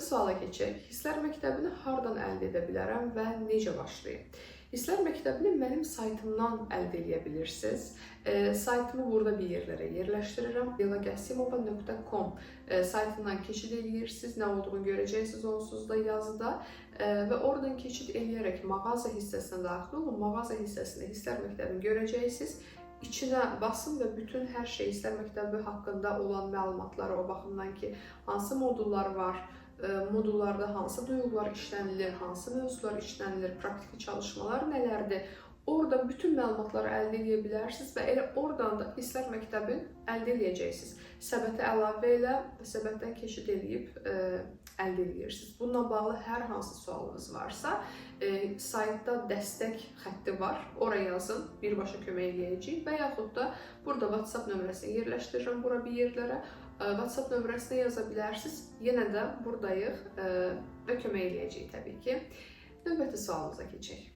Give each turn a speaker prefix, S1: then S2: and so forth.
S1: Növbəti suala keçək. Hisslər məktəbini hardan əldə edə bilərəm və necə başlayım? Hisslər məktəbini mənim saytımdan əldə edə bilirsiniz. Saytımı burada bir yerlərə yerləşdirirəm. leyla.gasimova.com saytından keçid eləyirsiniz. Nə olduğunu görəcəksiniz onsuz da yazıda. Və oradan keçid eləyərək mağaza hissəsinə daxil olun. Mağaza hissəsində Hisslər məktəbini görəcəksiniz. İçinə basın və bütün hər şey, Hisslər məktəbi haqqında olan məlumatları, o baxımdan ki, hansı modullar var, modullarda hansı duyğular işlənilir, hansı mövzular işlənilir, praktiki çalışmalar nələrdir. Orada bütün məlumatları əldə edə bilərsiniz və elə oradan da Hisslər məktəbini əldə edəcəksiniz. Səbətə əlavə elə və səbətdən keçid eləyib əldə edirsiniz. Bununla bağlı hər hansı sualınız varsa, saytda dəstək xətti var. Ora yazın, birbaşa kömək eləyəcəyik və yaxud da burada WhatsApp nömrəsini yerləşdirirəm bura bir yerlərə. WhatsApp nömrəsinə yaza bilərsiniz. Yenə də buradayıq və kömək eləyəcəyik təbii ki. Növbəti sualımıza keçək.